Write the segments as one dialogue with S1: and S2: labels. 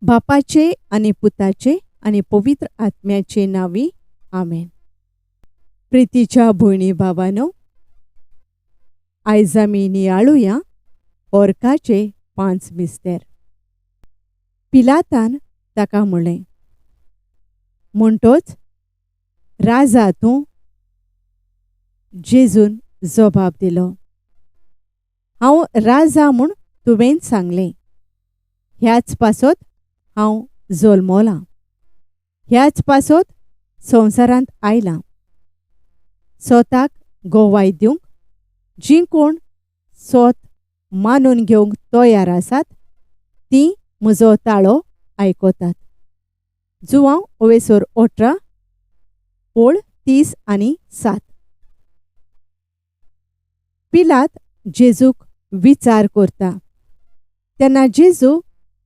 S1: बापाचे आनी पुताचे आनी पवित्र आत्म्याचे नांवी आमेन. प्रितीच्या भयणी भावानो, आयज आमी नियाळुया ओर्काचे 5 मिस्तेर. पिलातान ताका म्हणलें, म्हणटोच राजा तूं? जेजून जबाब दिलो, हांव राजा म्हूण तुवें सांगलें. ह्याच पासत हांव जल्मलां, ह्याच पासत संवसारांत आयलां, स्वताक गोवाय दिवंक जीं कोण सोत मानून घेवंक तयार आसात तीं म्हजो ताळो आयकतात. जुवांव ओवेसोर 18 ओळ 30 आनी 7. पिलात जेजूक विचार करता तेन्ना जेजू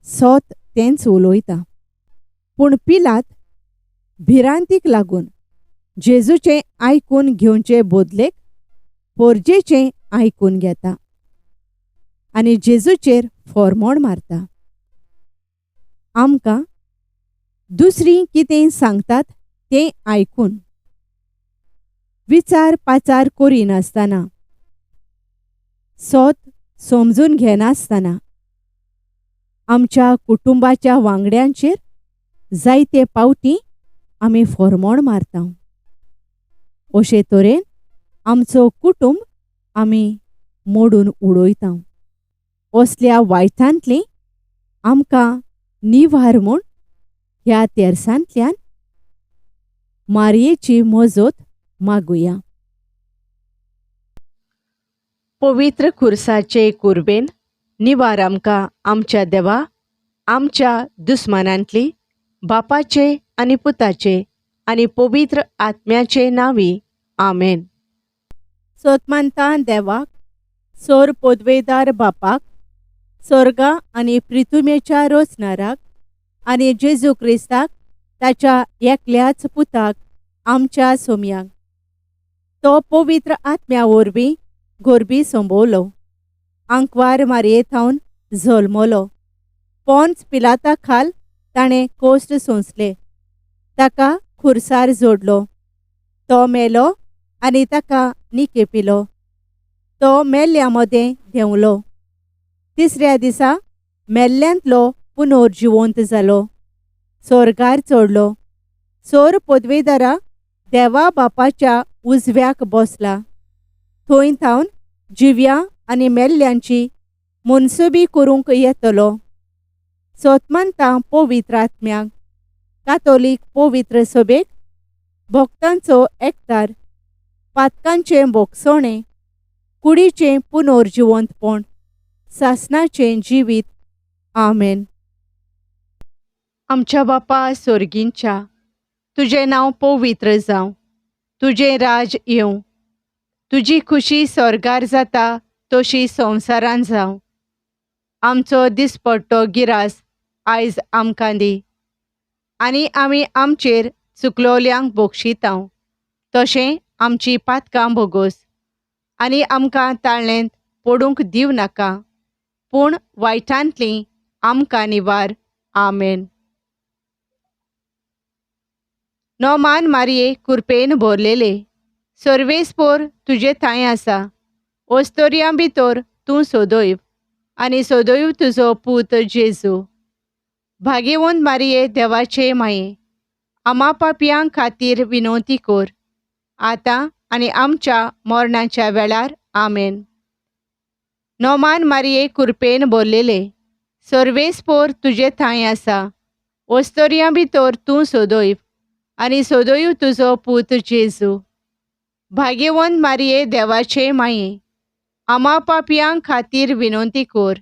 S1: सोत तेंच उलयता, पूण पिलात भिरांतीक लागून जेजूचें आयकून घेवचे बदलेक पोरजेचें आयकून घेता आनी जेजूचेर फॉर्मोण मारता. आमकां दुसरी कितें सांगतात तें आयकून विचार पाचार करिनासतना, सोत समजून घेनासतना आमच्या कुटुंबाच्या वांगड्यांचेर जायते पावटी आमी फॉर्मोण मारता. अशे तरेन आमचो कुटुंब आमी मोडून उडयता. असल्या वायटांतली आमकां निवार म्हूण ह्या तेरसांतल्यान मारयेची मजत मागुया. पवित्र खुर्साचे कुर्बेन निवार आमकां आमच्या देवा, आमच्या दुस्मानांतली, बापाचे आनी पुताचे आनी पवित्र आत्म्याचे नांवी आमेन. सोतमानता देवाक, सोर पदवेदार बापाक, सोर्गा आनी प्रिथुमेच्या रोचनाराक आनी जेजू क्रिस्ताक ताच्या एकल्याच पुताक आमच्या सोमयाक, तो पवित्र आत्म्या वरवीं गोरबी संबवलो, आंकवार मारये थावन जल्मलो, पोन्स पिलाता खाल ताणें कोश्ट सोंसले, ताका खुर्सार जोडलो, तो मेलो आनी ताका निकेपिलो, तो मेल्ल्या मदें देंवलो, तिसऱ्या दिसा मेल्ल्यांतलो पुनर्जिवंत जालो, सोर्गार चडलो, सोर पदवेदारा देवा बापाच्या उजव्याक बसला, थंय थावन जिव्या आनी मेल्ल्यांची मनसुबी करूंक येतलो. सोतमानता पवित्र आत्म्याक, कातोलीक पवित्र सभेक, भक्तांचो एकतार, पातकांचें बोगसणें, कुडीचें पुनर्जिवंतपण, सासणाचें जिवीत. आमेन. आमच्या बापा सोर्गींच्या, तुजें नांव पवित्र जावं, तुजें राज येवं, तुजी खुशी स्वर्गार जाता तशी संवसारान जावं. आमचो दिसपट्टो गिरास आयज आमकां दी आनी आमी आमचेर चुकलोल्यांक बोगशितांव तशें आमची पातकां भोगोस आनी आमकां ताळ्ळेंत पडूंक दिव नाका, पूण वायटांतली आमकां निवार. आमेन. नोमान मारये कुरपेन भरलेले, सर्वेस्पोर तुजे थांय आसा, ओस्तोरयां भितर तूं सोदोयव आनी सोदोयव तुजो पूत जेजू. भागेवंत मारये देवाचे माये, आमा पापयां खातीर विनवती कर, आतां आनी आमच्या मरणाच्या वेळार. आमेन. नोमान मारये कुरपेन भरलेले, सर्वेस्पोर तुजे थांय आसा, ओस्तोरयां भितर तूं सोदोयव आनी सोदोयव तुजो पूत जेजू. भाग्यवंत मारये देवाचे माये, आमा पापयां खातीर विनवती कर,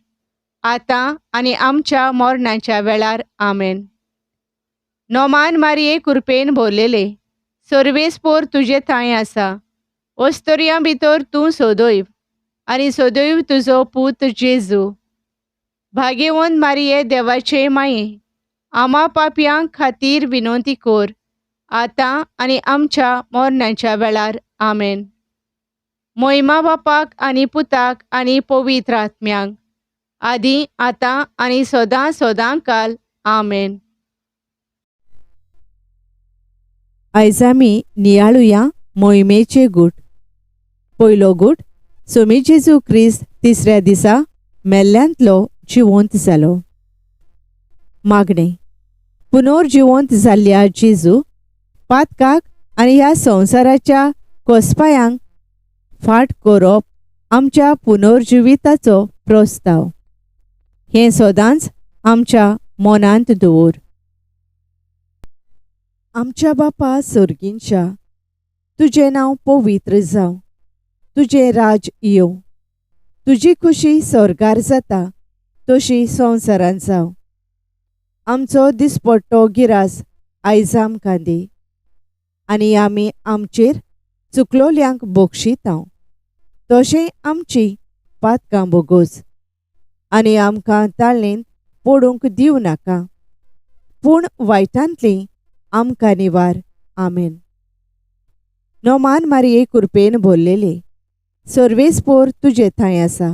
S1: आतां आनी आमच्या मरणाच्या वेळार. आमेन. नोमान मारये कुरपेन भरलेले, सर्वेस्पोर तुजे थांय आसा, ओस्तोरयां भितर तूं सोदोयव आनी सोदोयव तुजो पूत जेजू. भाग्यवंत मारये देवाचे माये, आमा पापयां खातीर विनवती कर, आतां आनी आमच्या मरणाच्या वेळार. आमेन. मोहिमा बापाक आनी पुताक आनी पवित्र आत्म्यांक, आदी आतां आनी सदां सदां काल. आमेन. आयज आमी नियाळुया मोहिमेचे गूट. पयलो गूट, सोमी जेजू क्रिस्त तिसऱ्या दिसा मेल्ल्यांतलो जिवंत जालो. मागणें. पुनर्जिवंत जाल्ल्या जेजू, पातकाक आनी ह्या संवसाराच्या कोसपायांक फाट करप आमच्या पुनर्जिविताचो प्रस्ताव. हें सदांच आमच्या मनांत दवर. आमच्या बापा सर्गींच्या, तुजें नांव पवित्र जावं, तुजें राज येवं, तुजी खुशी स्वर्गार जाता तशी संवसारांत जावं. आमचो दिसपट्टो गिरास आयज आमकां दी, आनी आमी आमचेर चुकलोल्यांक बक्षितांव तशें आमची पातकां बोगोस, आनी आमकां ताळेंत पडूंक दिवं नाका, पूण वायटांतली आमकां निवार. आमेन. नोमान मारये कुरपेन भरलेले, सर्वेस्पोर तुजे थंय आसा,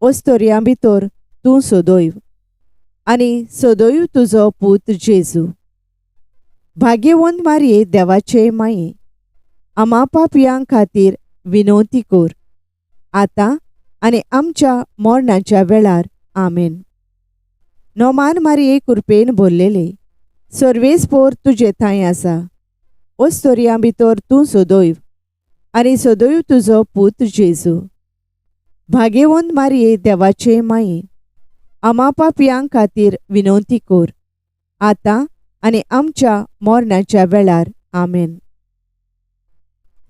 S1: ओस्तोरयां भितर तूं सदैव आनी सदैव तुजो पूत जेजू. भाग्यवंत मारये देवाचे माये, आमा पापयां खातीर विनवती कर, आतां आनी आमच्या मरणाच्या वेळार. आमेन. नोमान मारये कुरपेन भरलेले, सर्वेस्पोर तुजे थंय आसा, ओस्तोरयां भितर तूं सदैव आनी सदैव तुजो पूत जेजू. भाग्यवंत मारये देवाचे माये, आमा पापयां खातीर विनवती कर, आतां आनी आमच्या मरणाच्या वेळार. आमेन.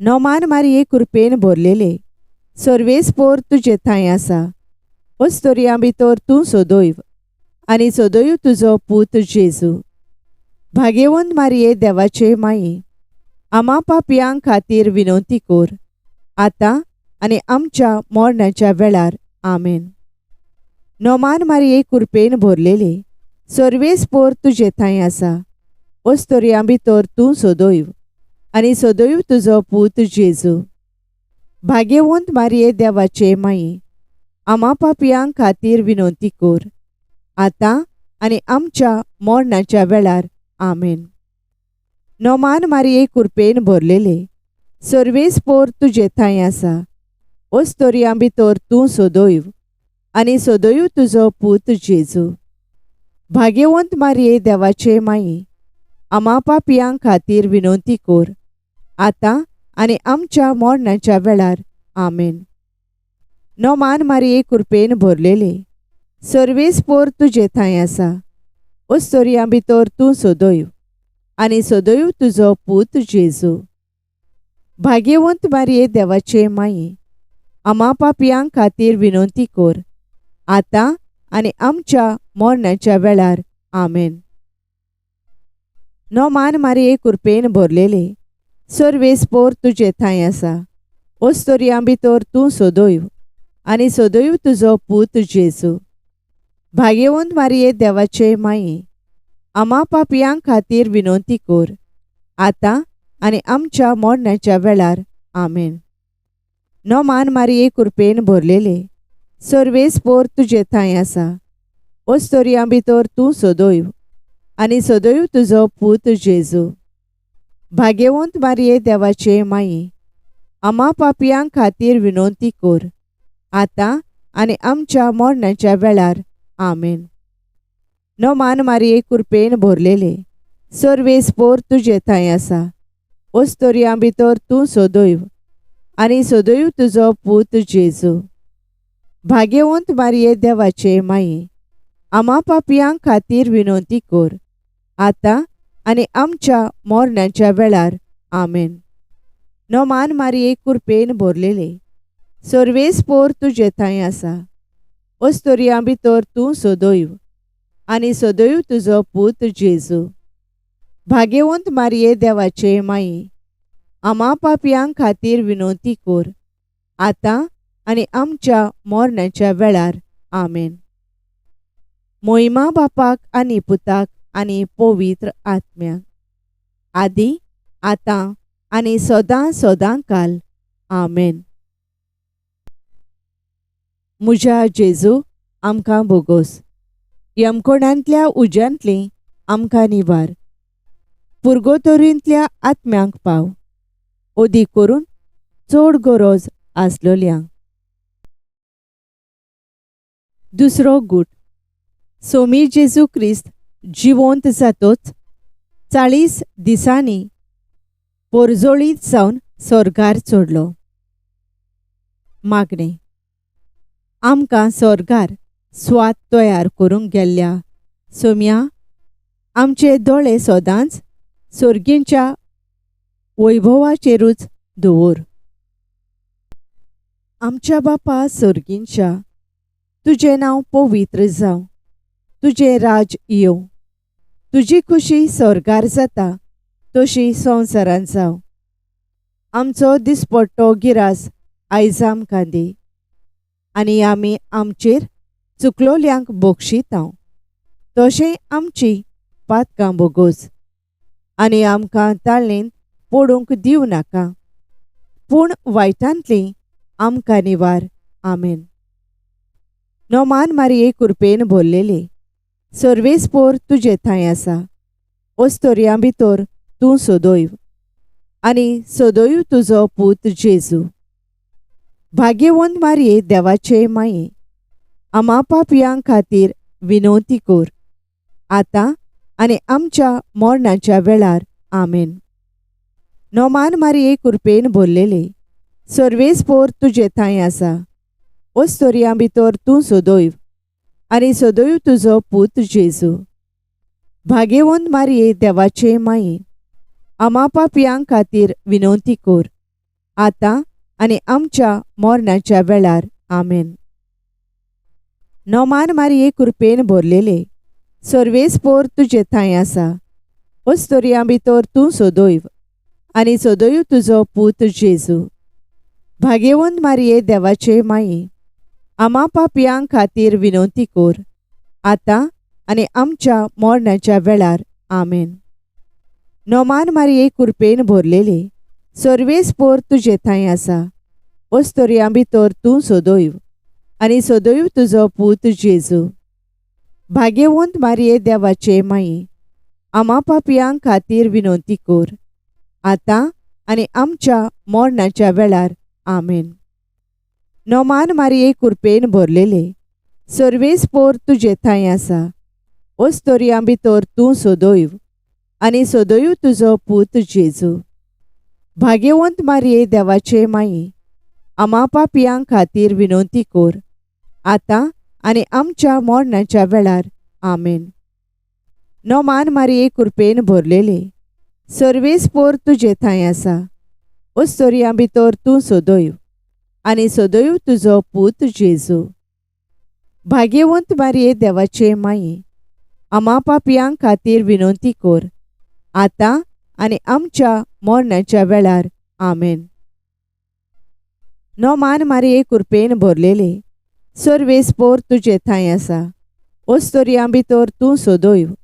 S1: नोमान मारये कुरपेन भरलेले, सर्वेस्पोर तुजे थंय आसा, ओस्तोरयां भितर तूं सदैव आनी सदैव तुजो पूत जेजू. भाग्यवंत मारये देवाचे माये, आमा पापयां खातीर विनवती कर, आतां आनी आमच्या मरणाच्या वेळार. आमेन. नोमान मारये कुरपेन भरलेले, सर्वेस्पोर तुजे थंय आसा, ओस्तोरयां भितर तूं सदैव आनी सदैव तुजो पूत जेजू. भाग्यवंत मारये देवाचे माये, आमा पापयां खातीर विनवती कर, आतां आनी आमच्या मरणाच्या वेळार. आमेन. नोमान मारये कुरपेन भरलेले, सर्वेस्पोर तुजे थंय आसा, ओस्तोरयां भितर तूं सदैव आनी सदैव तुजो पूत जेजू. भाग्यवंत मारये देवाचे माये, आमा पापयां खातीर विनवती कर, आतां आनी आमच्या मरणाच्या वेळार. आमेन. नोमान मारये कुरपेन भरलेले, सर्वेस्पोर तुजे थंय आसा, ओस्तोरयां भितर तूं सदैव आनी सदैव तुजो पूत जेजू. भाग्यवंत मारये देवाचे माये, आमा पापयां खातीर विनवती कर, आतां आनी आमच्या मरणाच्या वेळार. आमेन. नोमान मारये कुरपेन भरलेले, सर्वेस्पोर तुजे थंय आसा, ओस्तोरयां भितर तूं सदैव आनी सदैव तुजो पूत जेजू. भाग्यवंत मारये देवाचे माये, आमा पापयां खातीर विनवती कर, आतां आनी आमच्या मरणाच्या वेळार. आमेन. नोमान मारये कुरपेन भरलेले, सर्वेस्पोर तुजे थंय आसा, ओस्तोरयां भितर तूं सदैव आनी सदैव तुजो पूत जेजू. भाग्यवंत मारये देवाचे माये, आमा पापयां खातीर विनवती कर, आतां आनी आमच्या मरणाच्या वेळार. आमेन. नोमान मारये कुरपेन भरलेले, सर्वेस्पोर तुजे थंय आसा, ओस्तोरयां भितर तूं सदैव आनी सदैव तुजो पूत जेजू. भाग्यवंत मारये देवाचे माये, आमा पापयां खातीर विनवती कर, आतां आनी आमच्या मरणाच्या वेळार. आमेन. नोमान मारये कुरपेन भरलेले, सर्वेस्पोर तुजे थंय आसा, ओस्तोरयां भितर तूं सदैव आनी सदैव तुजो पूत जेजू. भाग्यवंत मारये देवाचे माये, आमा पापयां खातीर विनवती कर, आतां आनी आमच्या मरणाच्या वेळार. आमेन. मोहिमा बापाक आनी पुताक आनी पवित्र आत्म्याक, आदी आतां आनी सदां सदां काल. आमेन. म्हज्या जेजू, आमकां बोगोस. यमकोणांतल्या उज्यांतली आमकां निवार. पुर्गोतोरींतल्या आत्म्यांक पाव, अदीक करून चड गरज आसलोल्यांक. दुसरो गूट. सोमी जेजू क्रिस्त जिवंत जातोच 40 दिसांनी पोरजोळीत जावन स्वर्गार चडलो. मागणें. आमकां स्वर्गार स्वाद तयार करूंक गेल्ल्या सोम्या, आमचे दोळे सदांच सर्गींच्या वैभवाचेरूच दवर. आमच्या बापा सर्गींच्या, तुजें नांव पवित्र जावं, तुजें राज येवं, तुजी खुशी स्वर्गार जाता तशी संवसारांत जावं. आमचो दिसपट्टो गिरास आयज आमकां दी, आनी आमी आमचेर चुकलोल्यांक बक्षितांव तशें आमची पातकां बोगोस, आनी आमकां ताळेंत पडूंक दिवं नाका, पूण वायटांतली आमकां निवार. आमेन. नोमान मारये कुरपेन भरलेले, सर्वेस्पोर तुजे थंय आसा, ओस्तोरयां भितर तूं सदैव आनी सदैव तुजो पूत जेजू. भाग्यवंत मारये देवाचे माये, आमा पापयां खातीर विनवती कर, आतां आनी आमच्या मरणाच्या वेळार. आमेन. नोमान मारये कुरपेन भरलेले, सर्वेस्पोर तुजे थंय आसा, ओस्तोरयां भितर तूं सदैव आनी सदैव तुजो पूत जेजू. भाग्यवंत मारये देवाचे माये, आमा पापयां खातीर विनवती कर, आतां आनी आमच्या मरणाच्या वेळार. आमेन. नोमान मारये कुरपेन भरलेले, सर्वेस्पोर तुजे थंय आसा, ओस्तोरयां भितर तूं सदैव आनी सदैव तुजो पूत जेजू. भाग्यवंत मारये देवाचे माये, आमा पापयां खातीर विनवती कर, आतां आनी आमच्या मरणाच्या वेळार. आमेन. नोमान मारये कुरपेन भरलेले, सर्वेस्पोर तुजे थंय आसा, ओस्तोरयां भितर तूं सदैव आनी सदैव तुजो पूत जेजू. भाग्यवंत मारये देवाचे माये, आमा पापयां खातीर विनवती कर, आतां आनी आमच्या मरणाच्या वेळार. आमेन. नोमान मारये कुरपेन भरलेले, सर्वेस्पोर तुजे थंय आसा, ओस्तोरयां भितर तूं सदैव आनी सदैव तुजो पूत जेजू. भाग्यवंत मारये देवाचे माये, आमा पापयां खातीर विनवती कर, आतां आनी आमच्या मरणाच्या वेळार. आमेन. नोमान मारये कुरपेन भरलेले, सर्वेस्पोर तुजे थंय आसा, ओस्तोरयां भितर तूं सदैव आनी सदैव तुजो पूत जेजू. भाग्यवंत मारये देवाचे माये, आमा पापयां खातीर विनवती कर, आतां आनी आमच्या मरणाच्या वेळार. आमेन. नोमान मारये कुरपेन भरलेले, सर्वेस्पोर तुजे थंय आसा, ओस्तोरयां भितर तूं सदैव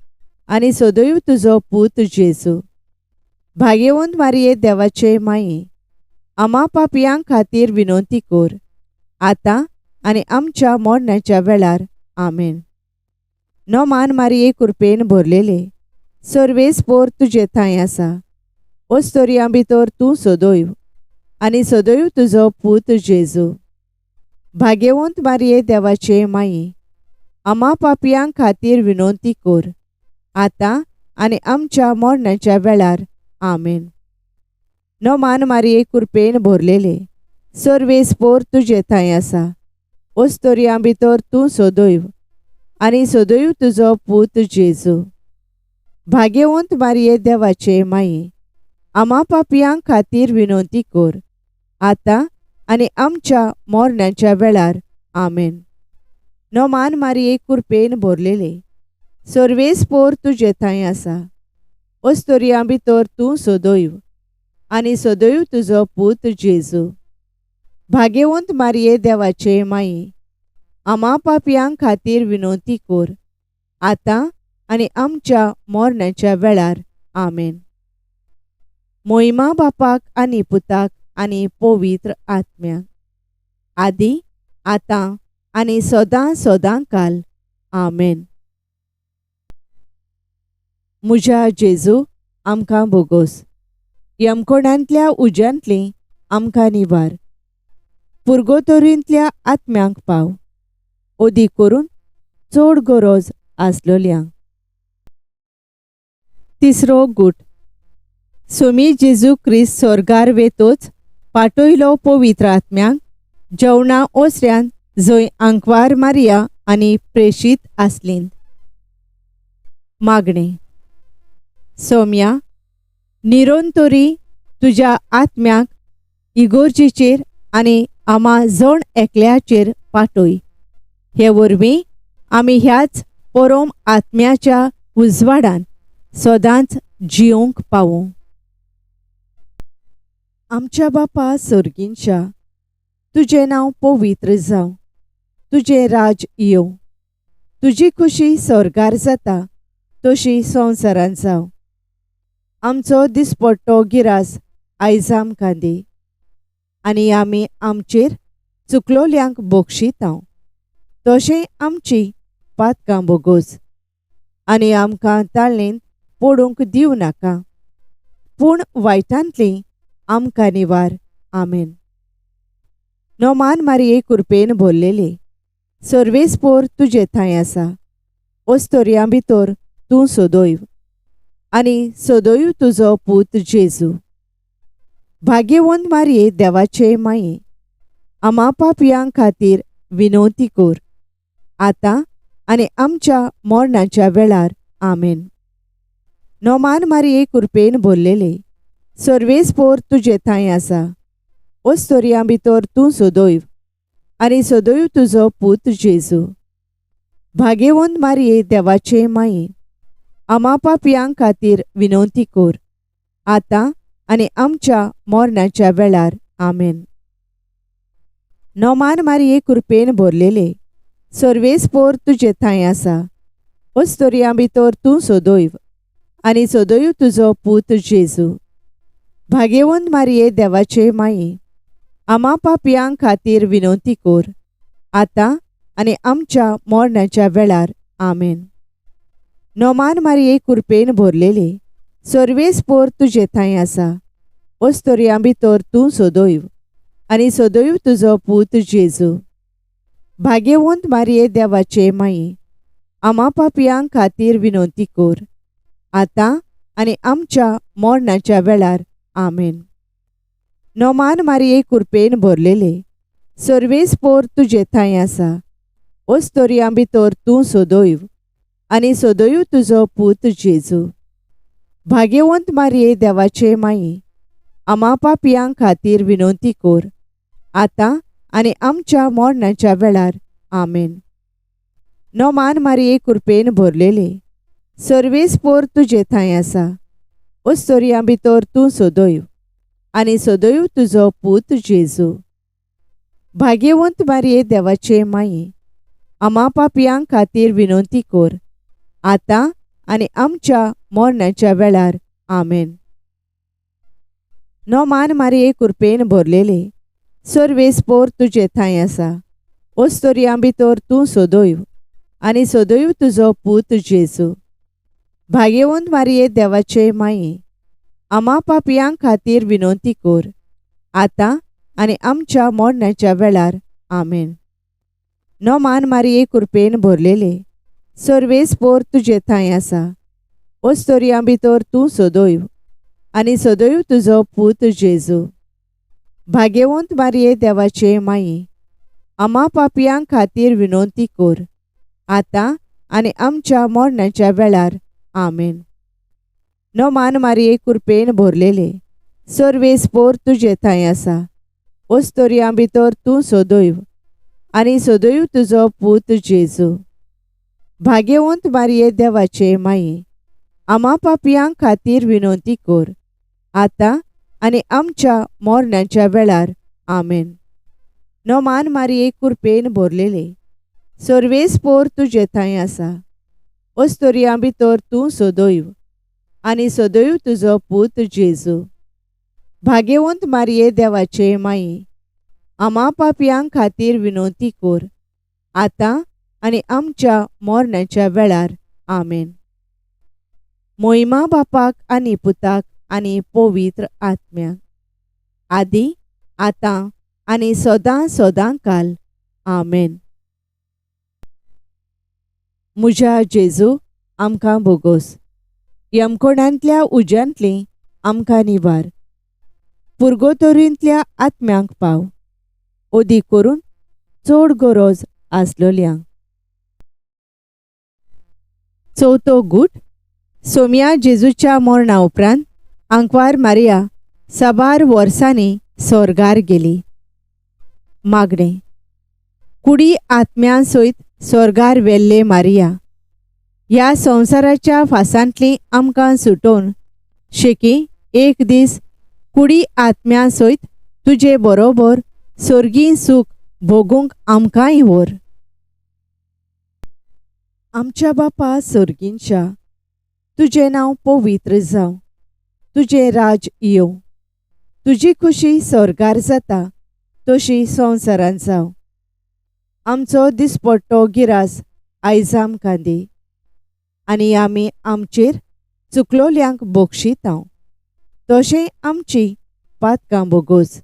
S1: आनी सदैव तुजो पूत जेजू. भाग्यवंत मारये देवाचे माये, आमा पापयां खातीर विनवती कर, आतां आनी आमच्या मरणाच्या वेळार. आमेन. नोमान मारये कुरपेन भरलेले, सर्वेस्पोर तुजे थंय आसा, ओस्तोरयां भितर तूं सदैव आनी सदैव तुजो पूत जेजू. भाग्यवंत मारये देवाचे माये, आमा पापयां खातीर विनवती कर, आतां आनी आमच्या मरणाच्या वेळार. आमेन. नोमान मारये कुरपेन भरलेले, सर्वेस्पोर तुजे थंय आसा, ओस्तोरयां भितर तूं सदैव आनी सदैव तुजो पूत जेजू. भाग्यवंत मारये देवाचे माये, आमा पापयां खातीर विनवती कर, आतां आनी आमच्या मरणाच्या वेळार. आमेन. नोमान मारये कुरपेन भरलेले, सर्वेस्पोर तुजे थंय आसा, ओस्तोरयां भितर तूं सदैव आनी सदैव तुजो पूत जेजू. भाग्यवंत मारये देवाचे माये, आमा पापयां खातीर विनवती कर, आतां आनी आमच्या मरणाच्या वेळार. आमेन. मोहिमा बापाक आनी पुताक आनी पवित्र आत्म्याक, आदी आतां आनी सदां सदां काल. आमेन. म्हज्या जेजू आमकां भोगोस. यमकोणांतल्या उज्यांतली आमकां निवार. पुर्गोतोरींतल्या आत्म्यांक पाव, ओदी करून चड गरज आसलोल्यांक. तिसरो गूट. सोमी जेजू क्रिस्त सोर्गार वेतोच पाटयलो पवित्र आत्म्यांक जेवणा ओसऱ्यान जंय आंकवार मारिया आनी प्रेशीत आसलीं. मागणें. सोम्या निरंतरी तुज्या आत्म्याक इगोर्जेचेर आनी आमा जण एकल्याचेर पाटय. हे वरवीं आमी ह्याच परोम आत्म्याच्या उजवाडान सदांच जियोंक पावूं. आमच्या बापा सर्गींच्या, तुजें नांव पवित्र जावं, तुजें राज येवं, तुजी खुशी स्वर्गार जाता तशी संवसारांत जावं. आमचो दिसपट्टो गिरास आयज आमकां दी आनी आमी आमचेर चुकलोल्यांक बक्षितांव तशें आमची पातकां बोगोस आनी आमकां ताळणेंत पडूंक दिवं नाका, पूण वायटांतली आमकां निवार. आमेन. नोमान मारिये कुरपेन भरलेले, सर्वेस्पोर तुजे थंय आसा, ओस्तोरयां भितर तूं सदैव आनी सदैव तुजो पूत जेजू. भाग्यवंत मारिये देवाचे माये, आमा पापयां खातीर विनवती कर, आतां आनी आमच्या मरणाच्या वेळार. आमेन. नोमान मारिये कुरपेन भरलेले, सर्वेस्पोर तुजे थंय आसा, ओस्तोरयां भितर तूं सदैव आनी सदैव तुजो पूत जेजू. भाग्यवंत मारिये देवाचे माये, आमा पापयां खातीर विनवती कर, आतां आनी आमच्या मरणाच्या वेळार. आमेन. नोमान मारिये कुरपेन भरलेले, सर्वेस्पोर तुजे थंय आसा, ओस्तोरयां भितर तूं सदैव आनी सदैव तुजो पूत जेजू. भाग्यवंत मारिये देवाचे माये, आमा पापयां खातीर विनवती कर, आतां आनी आमच्या मरणाच्या वेळार. आमेन. नोमान मारिये कुरपेन भरलेले, सर्वेस्पोर तुजे थंय आसा, ओस्तोरयां भितर तूं सदैव आनी सदैव तुजो पूत जेजू. भाग्यवंत मारिये देवाचे माये, आमा पापयां खातीर विनवती कर, आतां आनी आमच्या मरणाच्या वेळार. आमेन. नोमान मारिये कुरपेन भरलेले, सर्वेस्पोर तुजे थंय आसा, ओस्तोरयां भितर तूं सदैव आनी सदैव तुजो पूत जेजू. भाग्यवंत मारिये देवाचे माये, आमा पापयां खातीर विनवती कर, आतां आनी आमच्या मरणाच्या वेळार. आमेन. नोमान मारिये कुरपेन भरलेले, सर्वेस्पोर तुजे थंय आसा, ओस्तोरयां भितर तूं सदैव आनी सदैव तुजो पूत जेजू. भाग्यवंत मारिये देवाचे माये, आमा पापयां खातीर विनवती कर, आतां आनी आमच्या मरणाच्या वेळार. आमेन. नोमान मारिये कुरपेन भरलेले, सर्वेस्पोर तुजे थंय आसा, ओस्तोरयां भितर तूं सदैव आनी सदैव तुजो पूत जेजू. भाग्यवंत मारिये देवाचे माये, आमा पापयां खातीर विनवती कर, आतां आनी आमच्या मरणाच्या वेळार. आमेन. नोमान मारिये कुरपेन भरलेले, सर्वेस्पोर तुजे थंय आसा, ओस्तोरयां भितर तूं सदैव आनी सदैव तुजो पूत जेजू. भाग्यवंत मारिये देवाचे माये, आमा पापयां खातीर विनवती कर, आतां आनी आमच्या मरणाच्या वेळार. आमेन. नोमान मारिये कुरपेन भरलेले, सर्वेस्पोर तुजे थंय आसा, ओस्तोरयां भितर तूं सदैव आनी सदैव तुजो पूत जेजू. भाग्यवंत मारिये देवाचे माये, आमा पापयां खातीर विनवती कर, आतां आनी आमच्या मरणाच्या वेळार. आमेन. नोमान मारिये कुरपेन भरलेले, सर्वेस्पोर तुजे थंय आसा, ओस्तोरयां भितर तूं सदैव आनी सदैव तुजो पूत जेजू. भाग्यवंत मारिये देवाचे माये, आमा पापयां खातीर विनवती कर, आतां आनी आमच्या मरणाच्या वेळार. आमेन. मोहिमा बापाक आनी पुताक आनी पवित्र आत्म्याक, आदी आतां आनी सदां सदां काल. आमेन. म्हज्या जेजू, आमकां भोगोस. यमकोणांतल्या उज्यांतली आमकां निवार. पुर्गोतोरींतल्या आत्म्यांक पाव, अदीक करून चड गरज आसलोल्यांक. चवथो गूट. सोम्या जेजूच्या मरणा उपरांत आंकवार मारिया साबार वर्सांनी सोर्गार गेली. मागणें. कुडी आत्म्या सयत सोर्गार वेल्ले मारिया, ह्या संवसाराच्या फासांतली आमकां सुटोवन शेकी एक दीस कुडी आत्म्या सयत तुजे बरोबर सोर्गी सूख भोगूंक आमकांय व्हर. आमच्या बापा सोर्गींच्या, तुजें नांव पवित्र जावं, तुजें राज येवं, तुजी खुशी सोर्गार जाता तशी संवसारांत जावं. आमचो दिसपट्टो गिरास आयज आमकां दी, आनी आमी आमचेर चुकलोल्यांक बक्षितांव तशें आमची पातकां भोगोस,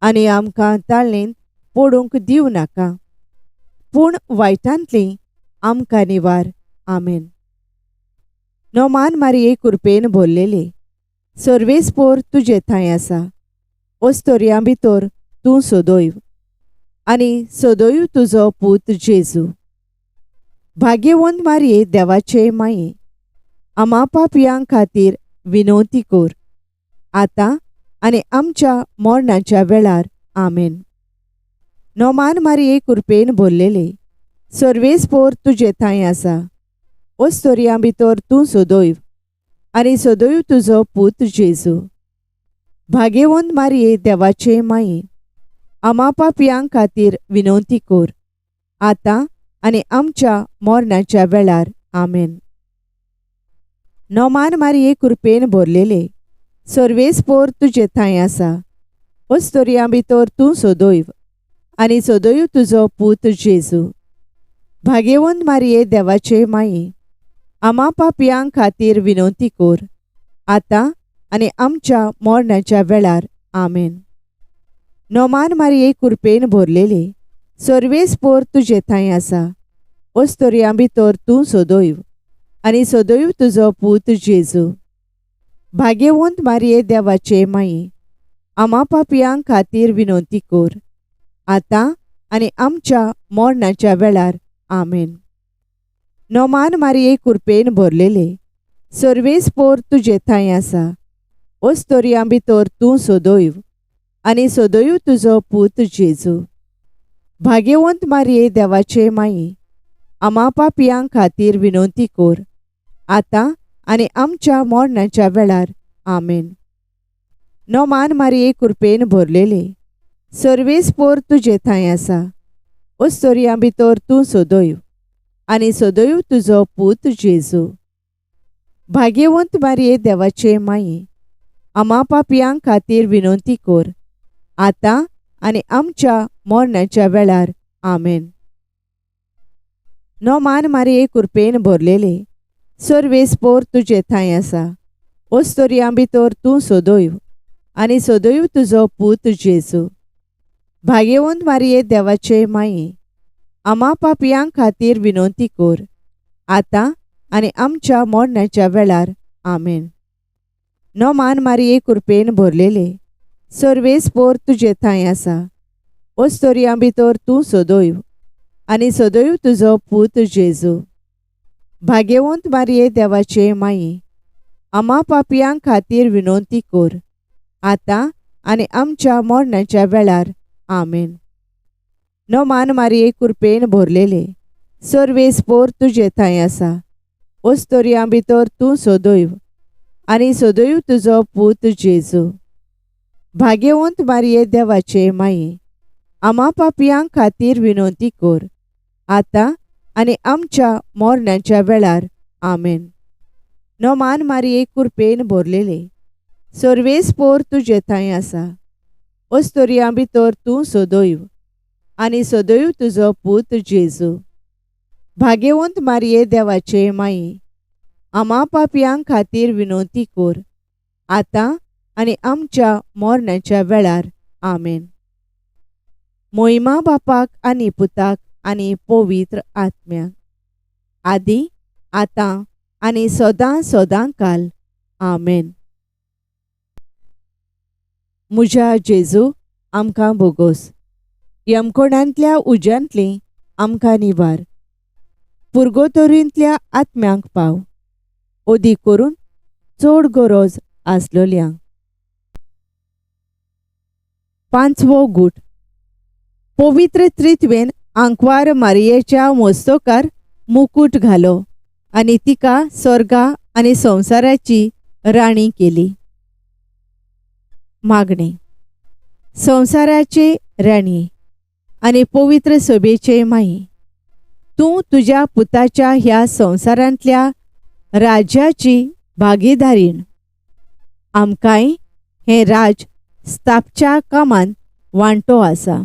S1: आनी आमकां ताळणेंत पडूंक दिवं नाका, पूण वायटांतली आमकां निवार. आमेन. नोमान मारिये कुरपेन भरलेले, सर्वेस्पोर तुजे थंय आसा, अस्तोरयां भितर तूं सदैव आनी सदैव तुजो पूत जेजू. भाग्यवंत मारिये देवाचे माये, आमा पापयां खातीर विनवती कर, आतां आनी आमच्या मरणाच्या वेळार. आमेन. नोमान मारिये कुरपेन भरलेले, सर्वेस्पोर तुजे थंय आसा, अस्तोरयां भितर तूं सदैव आनी सदैव तुजो पूत जेजू. भाग्यवंत मारिये देवाचे माये, आमा पापयां खातीर विनवती कर, आतां आनी आमच्या मरणाच्या वेळार. आमेन. नोमान मारिये कुरपेन भरलेले, सर्वेस्पोर तुजे थंय आसा, अस्तोरयां भितर तूं सदैव आनी सदैव तुजो पूत जेजू. भाग्यवंत मारिये देवाचे माये, आमा पापयां खातीर विनवती कर, आतां आनी आमच्या मरणाच्या वेळार. आमेन. नोमान मारिये कुरपेन भरलेले, सर्वेस्पोर तुजे थंय आसा, अस्तोरयां भितर तूं सदैव आनी सदैव तुजो पूत जेजू. भाग्यवंत मारिये देवाचे माये, आमा पापयां खातीर विनवती कर, आतां आनी आमच्या मरणाच्या वेळार. आमेन. नोमान मारिये कुरपेन भरलेले, सर्वेस्पोर तुजे थंय आसा, अस्तोरयां भितर तूं सदैव आनी सदैव तुजो पूत जेजू. भाग्यवंत मारिये देवाचे माये, आमा पापयां खातीर विनवती कर, आतां आनी आमच्या मरणाच्या वेळार. आमेन. नोमान मारिये कुरपेन भरलेले, सर्वेस्पोर तुजे थंय आसा, अस्तोरयां भितर तूं सदैव आनी सदैव तुजो पूत जेजू. भाग्यवंत मारिये देवाचे माये, आमा पापयां खातीर विनवती कर, आतां आनी आमच्या मरणाच्या वेळार. आमेन. नोमान मारिये कुरपेन भरलेले, सर्वेस्पोर तुजे थंय आसा, अस्तोरयां भितर तूं सदैव आनी सदैव तुजो पूत जेजू. भाग्यवंत मारिये देवाचे माये, आमा पापयां खातीर विनवती कर, आतां आनी आमच्या मरणाच्या वेळार. आमेन. नोमान मारिये कुरपेन भरलेले, सर्वेस्पोर तुजे थंय आसा, अस्तोरयां भितर तूं सदैव आनी सदैव तुजो पूत जेजू. भाग्यवंत मारिये देवाचे माये, आमा पापयां खातीर विनवती कर, आतां आनी आमच्या मरणाच्या वेळार. आमेन. नोमान मारिये कुरपेन भरलेले, सर्वेस्पोर तुजे थंय आसा, अस्तोरयां भितर तूं सदैव आनी सदैव तुजो पूत जेजू. भाग्यवंत मारिये देवाचे माये, आमा पापयां खातीर विनवती कर, आतां आनी आमच्या मरणाच्या वेळार. आमेन. नोमान मारिये कुरपेन भरलेले, सर्वेस्पोर तुजे थंय आसा, अस्तोरयां भितर तूं सदैव आनी सदैव तुजो पूत जेजू. भाग्यवंत मारिये देवाचे माये, आमा पापयां खातीर विनवती कर, आतां आनी आमच्या मरणाच्या वेळार. आमेन. मोहिमा बापाक आनी पुताक आनी पवित्र आत्म्याक, आदी आतां आनी सदां सदां काल. आमेन. म्हज्या जेजू, आमकां बोगोस. यमकोणांतल्या उज्यांतली आमकां निवार. पुर्गोतोरींतल्या आत्म्यांक पाव, अदीक करून चड गरज आसलोल्यांक. पांचवो गूट. पवित्र त्रित्वेन आंकवार मारियेच्या मस्तकार मुकूट घालो आनी तिका स्वर्गा आनी संवसाराची राणी केली. मागणें. संवसाराचे राणी आनी पवित्र सभेचे माई, तूं तुज्या पुताच्या ह्या संवसारांतल्या राज्याची भागीदारीण. आमकांय हें राज स्थापच्या कामांत वांटो आसा,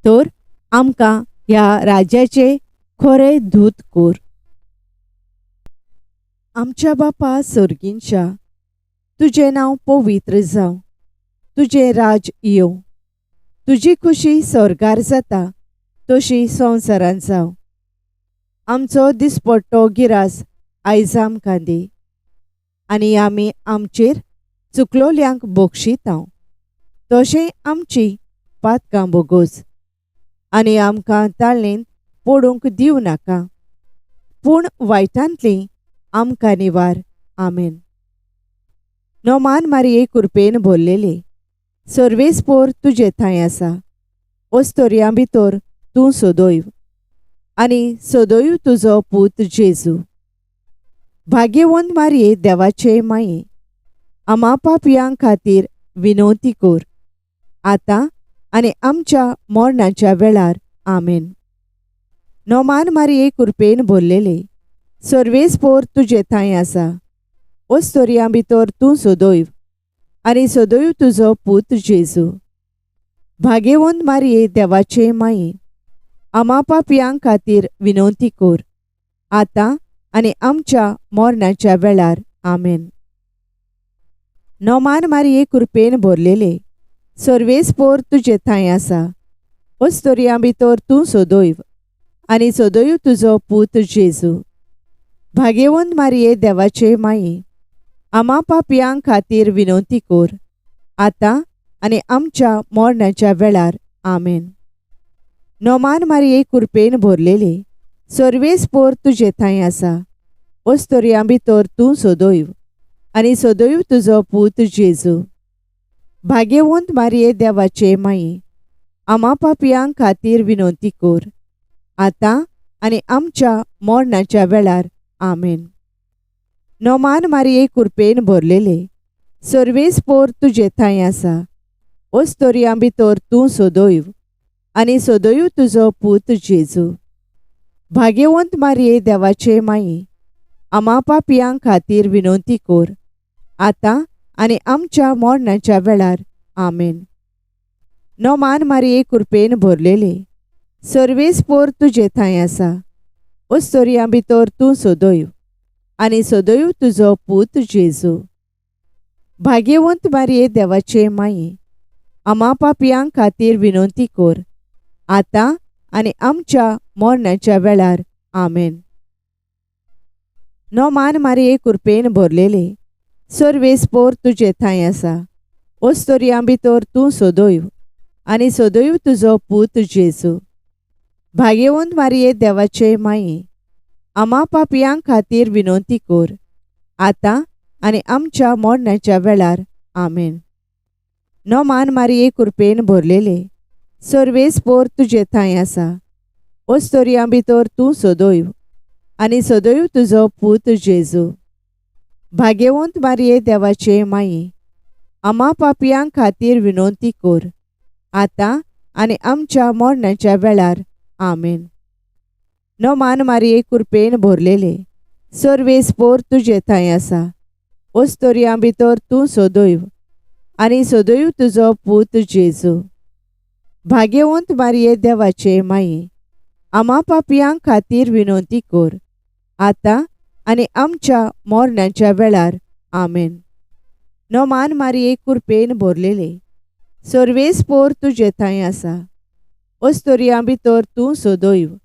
S1: तर आमकां ह्या राज्याचे खरे दूत कर. आमच्या बापा सर्गींच्या, तुजें नांव पवित्र जावं, तुजें राज येवं, तुजी खुशी स्वर्गार जाता तशी संवसारांत जावं. आमचो दिसपट्टो गिरास आयज आमकां दी, आनी आमी आमचेर चुकलोल्यांक बक्षितांव, तशें आमची पातकां बोगोस, आनी आमकां ताळणेंत पडूंक दिवं नाका, पूण वायटांतली आमकां निवार. आमेन. नोमान मारिये कुरपेन भरलेले, सर्वेस्पोर तुजे थंय आसा, अस्तोरयां भितर तूं सदैव आनी सदैव तुजो पूत जेजू. भाग्यवंत मारिये देवाचे माये, आमा पापयां खातीर विनवती कर, आतां आनी आमच्या मरणाच्या वेळार. आमेन. नोमान मारिये कुरपेन भरलेले, सर्वेस्पोर तुजे थंय आसा, अस्तोरयां भितर तूं सदैव आनी सदैव तुजो पूत जेजू. भाग्यवंत मारिये देवाचे माये, आमा पापयां खातीर विनवती कर, आतां आनी आमच्या मरणाच्या वेळार. आमेन. नोमान मारिये कुरपेन भरलेले, सर्वेस्पोर तुजे थंय आसा, अस्तोरयां भितर तूं सदैव आनी सदैव तुजो पूत जेजू. भाग्यवंत मारिये देवाचे माये, आमा पापयां खातीर विनवती कर, आतां आनी आमच्या मरणाच्या वेळार. आमेन. नोमान मारिये कुरपेन भरलेले, सर्वेस्पोर तुजे थंय आसा, अस्तोरयां भितर तूं सदैव आनी सदैव तुजो पूत जेजू. भाग्यवंत मारिये देवाचे माये, आमा पापयां खातीर विनवती कर, आतां आनी आमच्या मरणाच्या वेळार. आमेन. नोमान मारिये कुरपेन भरलेले, सर्वेस्पोर तुजे थंय आसा, अस्तोरयां भितर तूं सदैव आनी सदैव तुजो पूत जेजू. भाग्यवंत मारिये देवाचे माये, आमा पापयां खातीर विनवती कर, आतां आनी आमच्या मरणाच्या वेळार. आमेन. नोमान मारिये कुरपेन भरलेले, सर्वेस्पोर तुजे थंय आसा, अस्तोरयां भितर तूं सदैव आनी सदैव तुजो पूत जेजू. भाग्यवंत मारिये देवाचे माये, आमा पापयां खातीर विनवती कर, आतां आनी आमच्या मरणाच्या वेळार. आमेन. नोमान मारिये कुरपेन भरलेले, सर्वेस्पोर तुजे थंय आसा, अस्तोरयां भितर तूं सदैव आनी सदैव तुजो पूत जेजू. भाग्यवंत मारिये देवाचे माये, आमा पापयां खातीर विनवती कर, आतां आनी आमच्या मरणाच्या वेळार. आमेन. नोमान मारिये कुरपेन भरलेले, सर्वेस्पोर तुजे थंय आसा, अस्तोरयां भितर तूं सदैव आनी सदैव तुजो पूत जेजू. भाग्यवंत मारिये देवाचे माये, आमा पापयां खातीर विनवती कर, आतां आनी आमच्या मरणाच्या वेळार. आमेन. नोमान मारिये कुरपेन भरलेले, सर्वेस्पोर तुजे थंय आसा, अस्तोरयां भितर तूं सदैव आनी सदैव तुजो पूत जेजू. भाग्यवंत मारिये देवाचे माये, आमा पापयां खातीर विनवती कर, आतां आनी आमच्या मोरणाच्या वेळार. आमेन. नोमान मारये कुरपेन भरलेले, सर्वेस्पोर तुजे थंय आसा. अस्तोरयां भितर तूं सदैव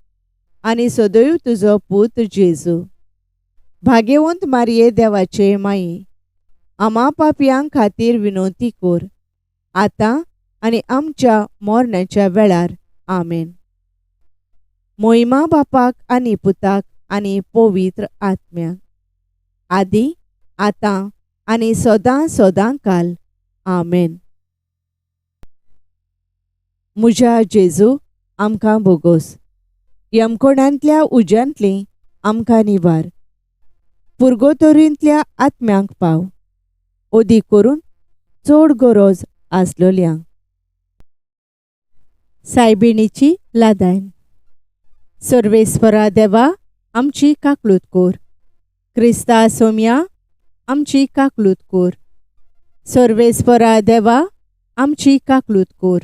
S1: आनी सदैव तुजो पूत जेजू. भाग्यवंत मारये देवाचे माये, आमा पापयां खातीर विनवती कर, आतां आनी आमच्या मरणाच्या वेळार. आमेन. मोहिमा बापाक आनी पुताक आनी पवित्र आत्म्याक, आदी आतां आनी सदां सदां काल. आमेन. म्हज्या जेजू, आमकां बोगोस. यमकोणांतल्या उज्यांतली आमकां निवार. पुर्गोतोरींतल्या आत्म्यांक पाव, अदीक करून चड गरज आसलोल्यांक. सायबिणीची लादायन. सर्वेस्परा देवा, आमची काकलूत कोर. क्रिस्ता सोम्या, आमची काकलूत कोर. सर्वेस्परा देवा, आमची काकलूत कोर.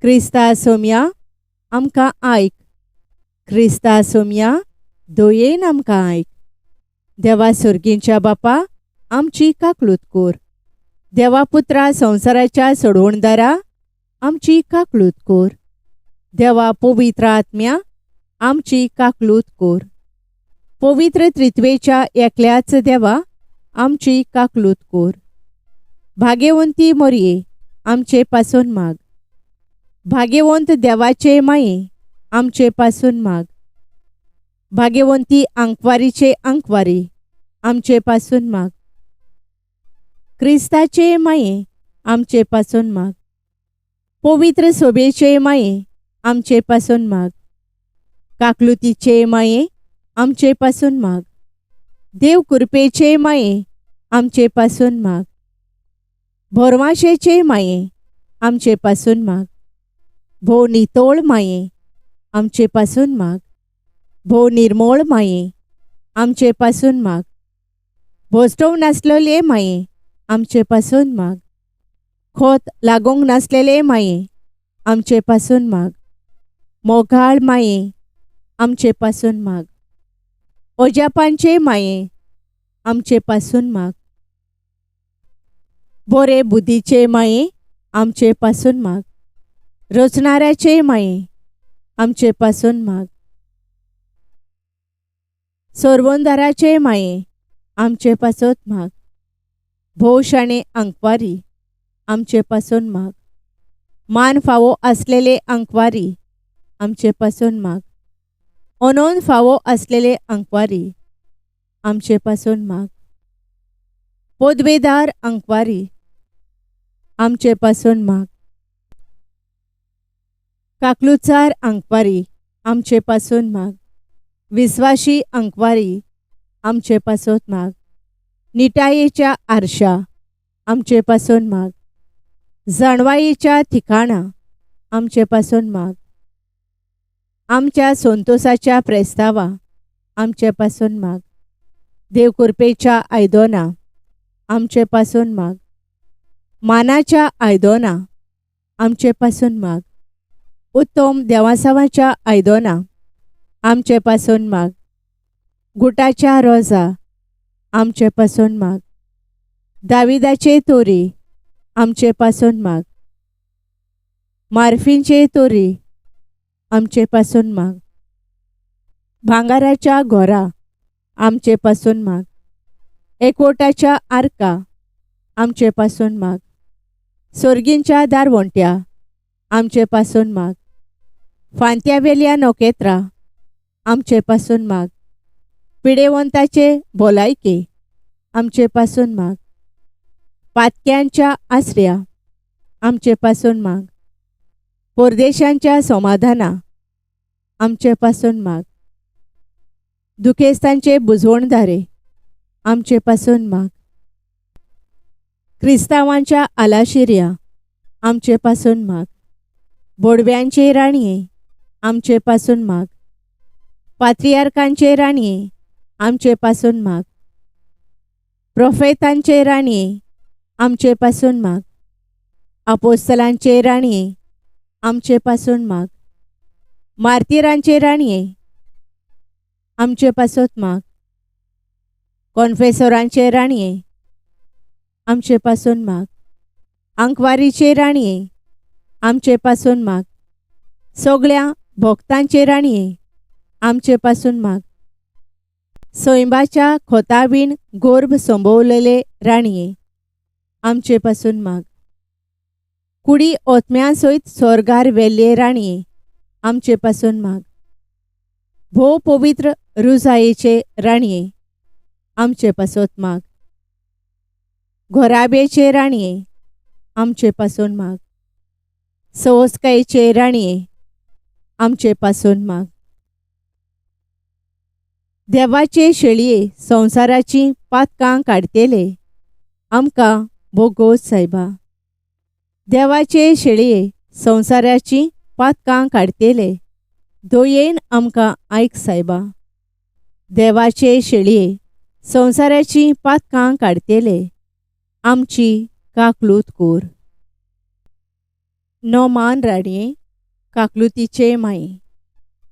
S1: क्रिस्ता सोम्या, आमकां आयक. क्रिस्ता सोम्या, दयेन आमकां आयक. देवा सर्गींच्या बापा, आमची काकलूत कोर. देवा पुत्रा संवसाराच्या सोडवणदारा, आमची काकलूत कोर. देवा पवित्र आत्म्या, आमची काकलूत कोर. पवित्र त्रित्वेच्या एकल्याच देवा, आमची काकलूत कोर. भाग्यवंती मोरये, आमचे पासून माग. भाग्यवंत देवाचे माये, आमचे पासून माग. भाग्यवंती आंकवारीचे आंकवारी, आमचे पासून माग. क्रिस्ताचे माये, आमचे पासून माग. पवित्र सोबेचे माये, आमचे पासून माग. काकलुतीचे माये, आमचे पासून माग. देव कृपेचे माये, आमचे पासून माग. भोरवाशेचे माये, आमचे पासून माग. भोव नितोळ माये, आमचे पासून माग. भोव निर्मोळ माये, आमचे पासून माग. भोसटोव नासलेले माये, आमचे पासून माग. खोत लागूंक नासलेले माये, आमचे पासून माग. मोगाळ माये, आमचे पासून माग. ओजापांचे माये, आमचे पासून माग. बोरे बुद्धीचे माये, आमचे पासून माग. रचणाऱ्याचे माये, आमचे पासून माग. सोरवंदाराचे माये, आमचे पासत माग. भोव शाणे आंकवारी, आमचे पासून माग. मान फावो आसलेले आंकवारी, आमचे पासून माग. अनोन फावो आसलेले आंकवारी, आमचे पासून माग. पदवेदार आंकवारी, आमचे पासून माग. काकलुचार आंकवारी, आमचे पासून माग. विस्वाशी आंकवारी, आमचे पासत माग. निटायेच्या आरशा, आमचे पासून माग. जाणवायेच्या ठिकाणा, आमचे पासून माग. आमच्या संतोसाच्या प्रेस्तावा, आमचे पासून माग. देव कृपेच्या आयदोना, आमचे पासून माग. मानाच्या आयदोना, आमचे पासून माग. उत्तम देवासावाच्या आयदोना, आमचे पासून माग. गुटाच्या रोजा, आमचे पासून माग. दाविदाचे तोरी, आमचे पासून माग. मार्फींचे तोरी, आमचे पासून माग. भांगाराच्या घोरा, आमचे पासून माग. एकवटाच्या आर्का, आमचे पासून माग. सोर्गींच्या दारवंट्या, आमचे पासून माग. फांत्यावेल्या नखेत्रां, आमचे पासून माग. पिडेवंताचे भलायके, आमचे पासून माग. पातक्यांच्या आसऱ्या, आमचे पासून माग. परदेशांच्या समाधाना, आमचे पासून माग. दुखेस्तांचे बुजवणदारे, आमचे पासून माग. क्रिस्तांवांच्या आलाशिऱ्या, आमचे पासून माग. बोडव्यांचे राणये, आमचे पासून माग. पात्रियार्कांचे राणये, आमचे पासून माग. प्रोफेतांचे राणये, आमचे पासून माग. आपोस्तलांचे राणये, आमचे पासून माग. मार्तिरांचे राणये, आमचे पासत माग. कोन्फेसोरांचे राणये, आमचे पासून माग. आंकवारीचे राणये, आमचे पासून माग. सगळ्या भक्तांचे राणये, आमचे पासून माग. सैंबाच्या खोतावीण गोर्भ संभवलेले राणये, आमचे पासून माग. कुडी ओतम्या सयत स्वर्गार वेल्ले राणये, आमचे पासून माग. भोव पवित्र रुजायेचे राणये, आमचे पासत माग. घोराब्याचे राणये, आमचे पासून माग. सवस्कायेचे राणये, आमचे पासून माग. देवाचे शेळये संवसाराची पातकां काडटेले, आमकां भोगोस सायबा. देवाचे शेळये संवसाराची पातकां काडटेले, दयेन आमकां आयक सायबा. देवाचे शेळये संवसाराची पातकां काडटेले, आमची काकलूत कोर. नोमान राणये, काकलुतीचे माये,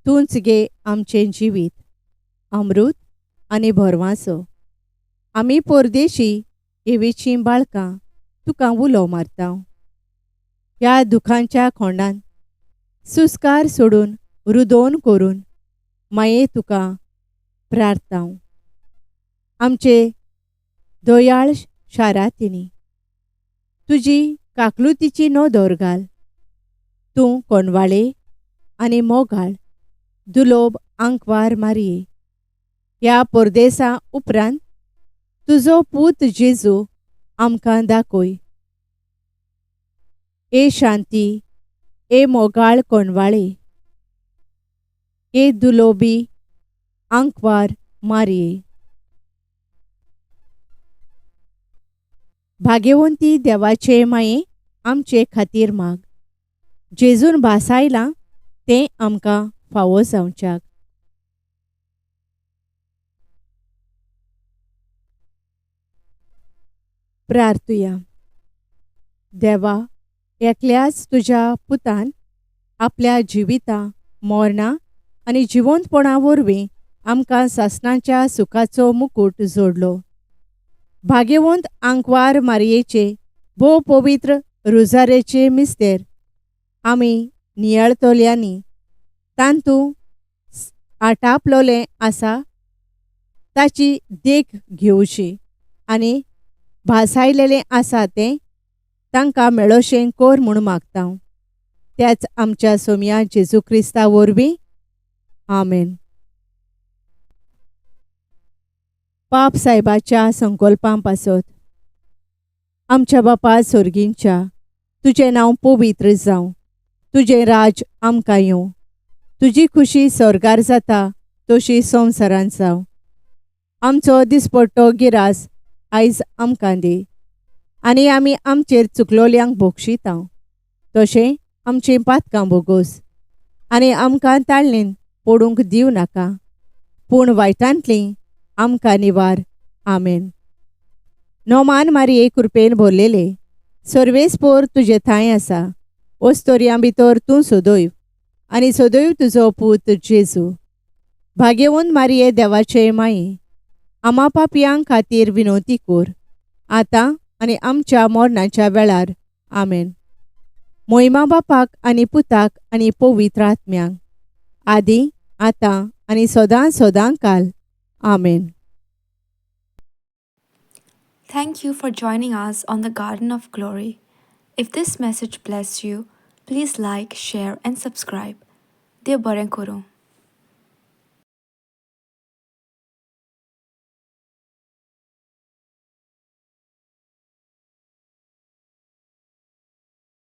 S1: तूंच गे आमचें जिवीत, अमृत आनी भरवांसो. आमी परदेशी एवीचीं बाळकां तुका उलो मारता. ह्या दुखांच्या खोंडान सुस्कार सोडून रुदोन करून माये तुका प्रार्थना. आमचे दयाळ शारातिनी तुजी काकलुतीची नदर घाल. तूं कोणवाळे आनी मोगाळ दुलोब आंकवार मारये. ह्या परदेसा उपरांत तुजो पूत जेजू आमकां दाखय. ए शांती, ए मोगाळ कोणवाळे, ए दुलोबी आंकवार मारये. भाग्यवंती देवाचे माये, आमचे खातीर माग. जेजून भासायलां तें आमकां फावो जावच्याक. प्रार्थुया. देवा, एकल्याच तुज्या पुतान आपल्या जिविता, मरणा आनी जिवंतपणा वरवीं आमकां सासणाच्या सुखाचो मुकूट जोडलो. भाग्यवंत आंकवार मारयेचे भोव पवित्र रुजारेचे मिस्तेर आमी नियाळतल्यांनी तांतू आटापलोलें आसा ताची देख घेवची आनी भासायलेलें आसा तें तांकां मेळोशें कोर म्हूण मागता. त्याच आमच्या सोमया जेजू क्रिस्ता वरवीं. आमेन. पाप सायबाच्या संकल्पां पासत. आमच्या बापा सोर्गींच्या, तुजें नांव पवित्र जावं, तुजें राज आमकां येवं, तुजी खुशी स्वर्गार जाता तशी संवसारांत जावं. आमचो दिसपट्टो गिरास आयज आमकां दी आनी आमी आमचेर चुकलोल्यांक भोगशिता तशें आमचीं पातकां भोगोस आनी आमकां ताळणेन पडूंक दिवं नाका, पूण वायटांतलीं आमकां निवार. आमेन. नोमान मारये कृपेन भरलेले, सर्वेस्पोर तुजे थांय आसा. ओस्तोरयां भितर तूं सदैव आनी सदैव तुजो पूत जेजू. भाग्यवंत मारये देवाचे माये, आमा पापयां खातीर विनवती कोर, आतां आनी आमच्या मरणाच्या वेळार. आमेन. मोहिमा बापाक आनी पुताक आनी पवित्र आत्म्यांक, आदी आतां आनी सदां सदां काल. आमेन.
S2: Thank you for joining us on the Garden of Glory. If this message blessed you, please like, share, and subscribe. देव बरें करूं.